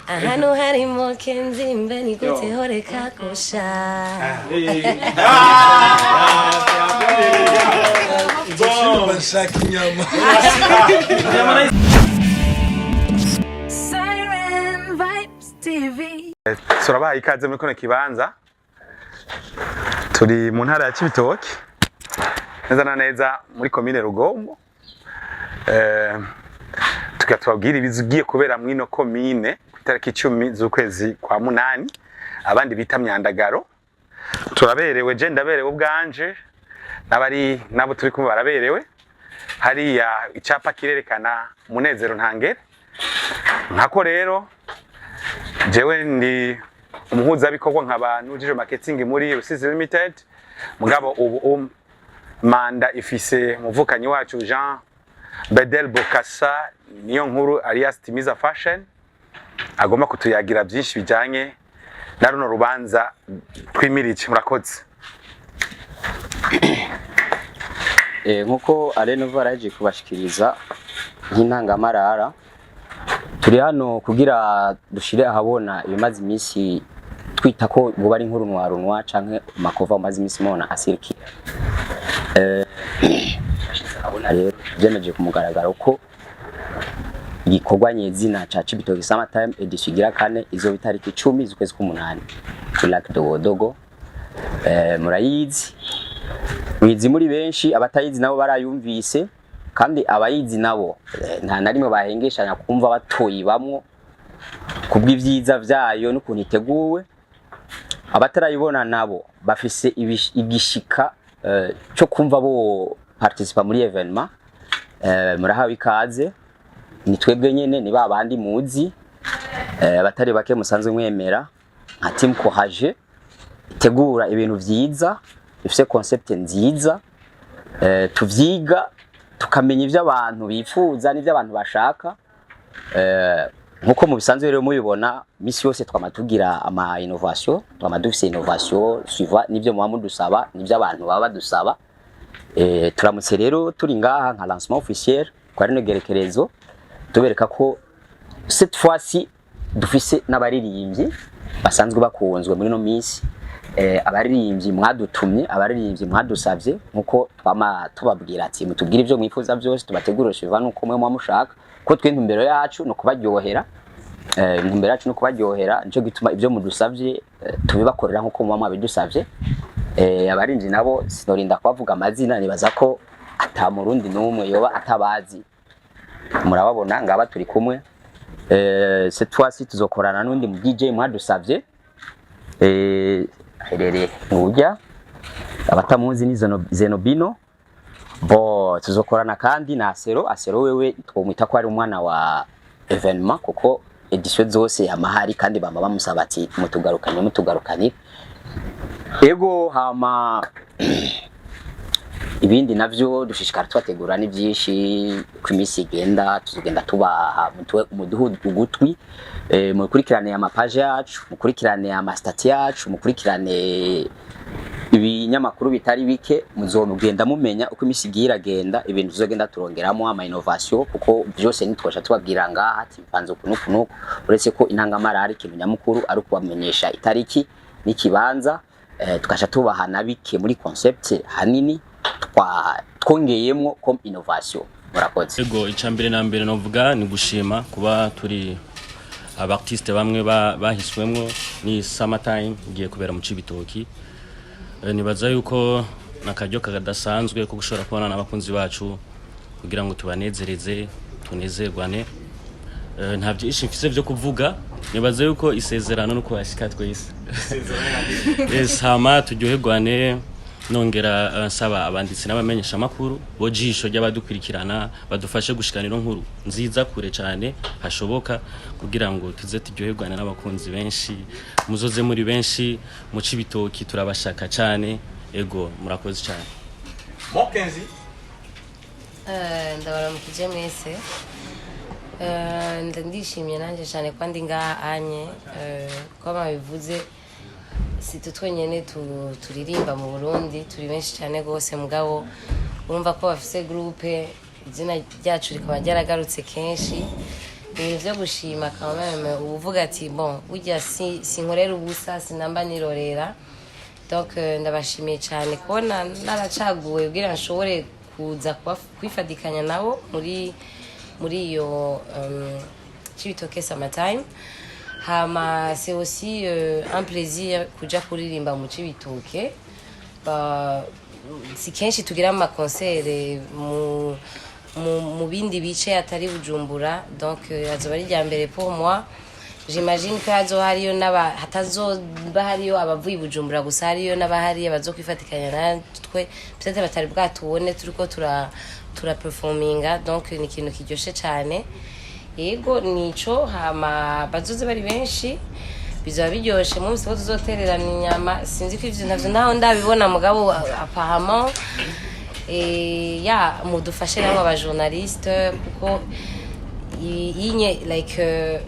Ahantu harimo Kenzi, mbe ni gute horeka kosha? Bashaka inyama. Siren Vibes TV. Turabaha ikaze muri kino kibanza. Turi mu ntara ya Cibitoke, neza na neza muri komine Rugombo. Tukaba tubabwira ibigiye kubera mw'ino komine ku itariki 10 z'ukwezi kwa munani, abandi bita Myandagaro. Turaberewe, je ndaberewe ubwanje, n'abari nabo turi kumwe baraberewe. Hariya icapa kirerekana umunezero ntangere. Nkako rero jewe ndi umuhuzabikorwa, nkaba nujije marketing muri Rusizi Limited, mugabo ubu manda ifise umuvukanyi wacu Jean Bedel Bokassa niyo nkuru, alias Timiza Fashion, agomba kutuyagira byinshi bijanye na runo rubanza twimirije. Murakoze. Nkuko Alenova yaraje kubashikiriza nk'intangamarara, turi hano kugira dushire ahabona ibimaze iminsi twita ko buba ari nk'urunwarunwa canke amakova umaze iminsi mubona asirikira. Bashize ahabona rero, vyemeje ku mugaragaro ko igikorwa nyezina ca Cibitoke Summer Time edition igira kane izoba itariki 10 z'ukwezi k'umunani kuri Lac Dogodogo. Murayizi, muyizi muri benshi, abatayizi nabo barayumvise, kandi abayizi nabo nta na rimwe bahengeshanya kumva batoyibamwo kubw'ivyiza vyayo n'ukuntu iteguwe. Abatarayibona nabo bafise igishika cyo kumva bo participa muri événement. Murahawe ikaze. Ni twebwe nyene, ni ba bandi muzi, abatari bake musanzwe mwemera nka Team Courage, itegura ibintu vyiza bifise concept nziza. Tuvyiga tukamenya ivyo abantu bifuza n'ivyo abantu bashaka. Nkuko mubisanzwe rero mubibona, misi yose twama tugira ama innovation, twama dufise innovation suivant n'ivyo muba mudusaba n'ivyo abantu baba badusaba. Turamutse rero turi ngaha nka lancement officiel kwa rino gerekerezo, tubereka ko cette fois-ci dufise n'abaririmbyi basanzwe bakunzwe muri no minsi, abaririmbyi mwadutumye, abaririmbyi mwadusavye, nkuko twama tubabwira ati mutubwire ivyo mwifuza byose, tubategurire suivant nuko mwe muba mushaka, ko twe intumbero yacu no kubaryohera. Intumbero yacu no kubaryohera, nico gituma ivyo mudusavye tubibakorera nkuko muba mwabidusavye. Abaririmbyi nabo sinorinda kubavuga amazina, nibaza ko ata murundi n'umwe yoba atabazi, murababona ngaba turi kumwe. Cette fois-ci tuzokorana n'undi mu DJ mwadusavye, aherereye Ngurya, abatamuzi ni Zenobino. Bo tuzokorana kandi na Asero. Asero wewe twomwita ko ari umwana wa événement, kuko édition zose amahari, kandi bama bamusaba ati mutugarukanye, mutugarukanire. Ego, hama ibindi navyo dushishikara tubategura ni byinshi. Uko iminsi igenda tuzogenda tubaha, muduhe ugutwi, mukurikirane amapaje yacu, mukurikirane amastati yacu, mukurikirane ibinyamakuru bitari bike, muzogenda mumenya uko iminsi igiye iragenda ibintu tuzogenda turongeramo ama innovation, kuko byose nitwasha tubabwira ngaha ati bipanze uku n'uku n'uku, uretse ko intangamara ari ikintu nyamukuru ari ukubamenyesha itariki n'ikibanza, tukaca tubaha na bike muri concept hanini twongeyemwo comme innovation. Murakoze. Ego, icya mbere na mbere novuga ni gushima kuba turi aba artiste bamwe bahiswemwo ni Summertime igiye kubera mu Cibitoki. Nibaza yuko nakaryo kadasanzwe ko gushobora kubona n'abakunzi bacu kugira ngo tubanezereze, tunezerwane. Nta byinshi mfise vyo kuvuga, nibaza yuko isezerano nuko yashika twese. Yes, hama turyoherwane. Nongera nsaba abanditsi n'abamenyesha makuru bo jisho ry'abadukurikirana badufashe gushikana ino nkuru nziza kure cyane hashoboka, kugira ngo tuze turyoherwane n'abakunzi benshi. Muzoze muri benshi mu Cibitoki, turabashaka cyane. Ego, murakoze cyane. Mokenzi. Ndabaramukije mwese. Ndishimye nanjye cyane ko ndi ngaha anye. Ko babivuze, si twe twenyine turirimba mu Burundi, turi benshi cyane rwose, mugabo urumva ko bafise groupe, izina ryacu rikaba ryaragarutse kenshi. Ibintu vyo gushima quand même, uba uvuga ati: "Bon, burya si sinkorera ubusa, sinamba nirorera." Donc ndabashimiye cyane kubona naracaguwe kugira nshobore kuza kwifatikanya nabo muri iyo Cibitoke Summertime. Hama c'est aussi un plaisir kuja kuririmba mu Cibitoke. Si kenshi tugira ama concert mu bindi bice atari Bujumbura, donc azoba ari irya mbere pour moi. J'imagine ko hazoba hariyo n'aba hatazoba hariyo abavuye i Bujumbura gusa, hariyo n'abahariya bazokwifatikanya natwe, peut-être batari bwatubone turiko tura performinga. Donc ni ikintu kiryoshe cyane. Yego, nico. Hama bazoze bari benshi, bizoba biryoshe. Munsi ko tuzotererana inyama, sinzi ko ivyo ntavyo ntaho ndabibona, mugabo apparemment ya mudufashe namwe aba journaliste, kuko inye like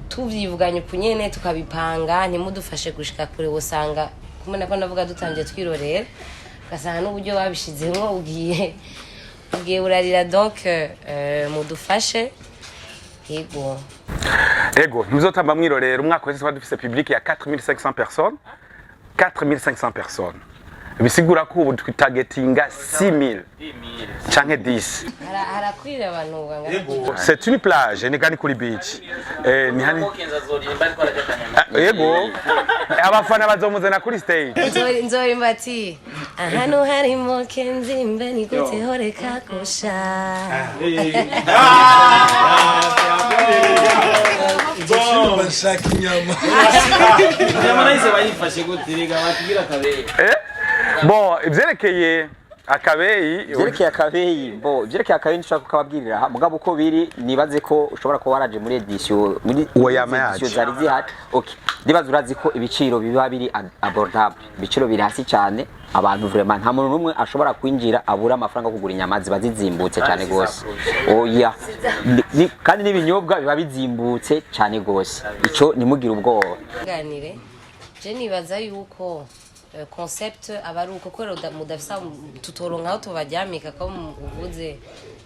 tuvyivuganye uku nyene tukabipanga, ntimudufashe gushika kure, usanga kumwe nako ndavuga dutangiye twirorera, ugasanga n'uburyo babishizemwo ugiye urarira. Donc mudufashe, yego. Ego, ntuzotamba mwirorera. Umwaka wese twari dufise public ya 4500 personnes, 4500 personnes, bisigura ko ubu twitagetinga 6000 canke 10. Harakwira abantu bangana gutya? C'est une plage, ni kani kuri beach, ni hani. Ah, yego, abafana bazomuzana kuri stage. Nzorimba ati: "Ahantu harimo kenzimbe ni gute horeka kusha." Nzoshinga nshaka inyama. Inyama nahise bayifashe gute? Rega batubwira akabeyi. Bon, ivyerekeye akabeyi. Vyerekeye akabeyi nshobora kukababwirira aha, mugabo uko biri nibaze ko ushobora kuba waraje muri édition muri Uwo yama izi édition yaje. zari zihari. Okay, ndibaza urazi ko ibiciro biba biri abordable, ibiciro biri hasi cyane. Abantu vraiment nta muntu n'umwe ashobora kwinjira abura amafaranga yo kugura inyama, ziba zizimbutse cyane gose. Oya. Kandi n'ibinyobwa biba bizimbutse cyane gose, ico ntimugire ubwoba. Ganire je nibaza yuko concept aba ari uko kubera mudafisa tutoronka aho tubaryamika, ko uvuze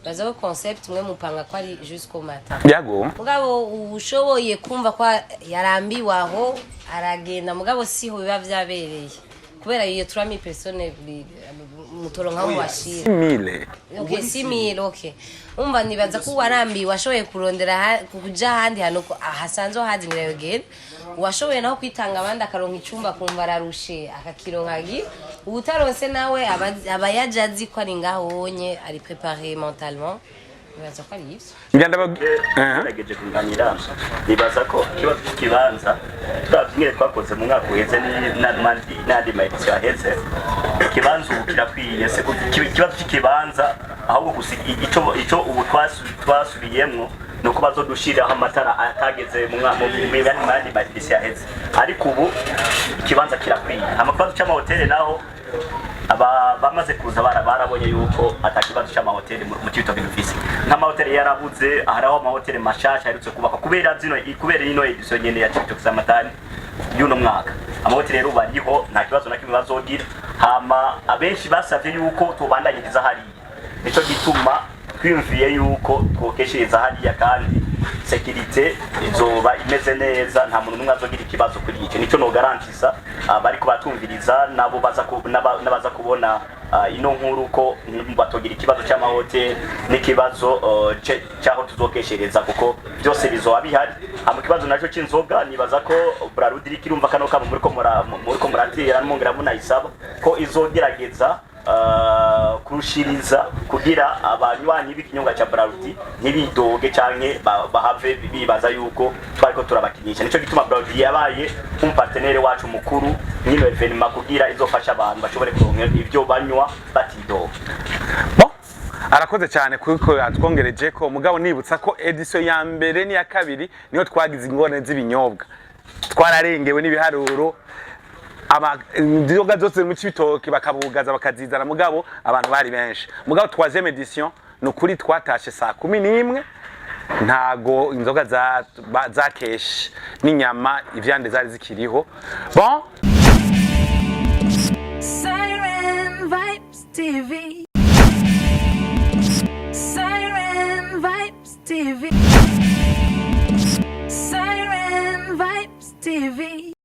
baza ko concept mwe mupanga ko ari jusqu'au matin. Yago. Mugabo ushoboye kumva ko yarambiwe aho aragenda, mugabo siho biba vyabereye kubera iyo 3000 personnes mutoronka aho mubashira. 1000. Okay, 6000, okay. Umva, nibaza ko uwarambiwe washoboye kurondera kuja ahandi hantu ko hasanzwe hazinira yogenda, uwashoboye naho kwitanga abandi akaronka icumba akumva ararushe akakironka, uwutaronse nawe aba yaje azi ko ari ngaho wonye ari préparé mentalement. Nibaza ko ari ivyo. Ngira Ngerageje kunganira, nibaza ko ikibazo cy'ikibanza turavye ingene twakoze mu mwaka uheze n'andi ma édition aheze, ikibanza ubu kirakwiye. Se ikibazo cy'ikibanza ahubwo gusa ico ubu twasubiyemwo ni uko bazodushiriraho amatara atageze mu yandi ma édition aheze, ariko ubu ikibanza kirakwiye. Hama ikibazo c'amahoteli naho, aba bamaze kuza barabonye yuko atakibazo c'amahoteli mu Cibitoke dufise. Nk'amahoteli yarabuze, hariho amahoteli mashasha aherutse kubakwa kubera ino édition nyene ya Cibitoke Summertime y'uno mwaka. Amahoteli rero bariho, nta kibazo na kimwe bazogira. Hama abenshi basavye yuko tubandanyiriza hariya, nico gituma twiyumviye yuko twokeshereza hariya, kandi sécurité izoba imeze neza, nta muntu n'umwe azogira ikibazo kuri icyo. Nico nogarantisa abariko batumviriza nabo baza n'abaza kubona ino nkuru ko batogira ikibazo cy'amahoteli n'ikibazo cy'aho tuzokeshereza, kuko byose bizoba bihari. Hama ikibazo naco c'inzoga, nibaza ko Brarudi iriko irumva kano kamo muriko muratera, mwongera munayisaba ko izogerageza kurushiriza kugira abanywanyi b'ikinyobwa cya Brarudi ntibidoge canke bahave bibaza yuko twariko turabakinisha. Nico gituma Brarudi yabaye umu partenaire wacu mukuru mwino événement, kugira izofasha abantu bashobore kuronka ivyo banywa batidoga. Bon, arakoze cyane kuko atwongereje ko, mugabo nibutsa ko édition ya mbere n'iya kabiri niho twagize ingorane z'ibinyobwa, twararengewe n'ibiharuro, inzoga zose mu Cibitoke bakabugaza bakazizana, mugabo abantu bari benshi. Mugabo troisième édition ni ukuri twatashe saa 11, ntago inzoga za zakeshe n'inyama ivyande zari zikiriho. Bon. Siren Vibes TV. Siren Vibes TV. Vibes TV.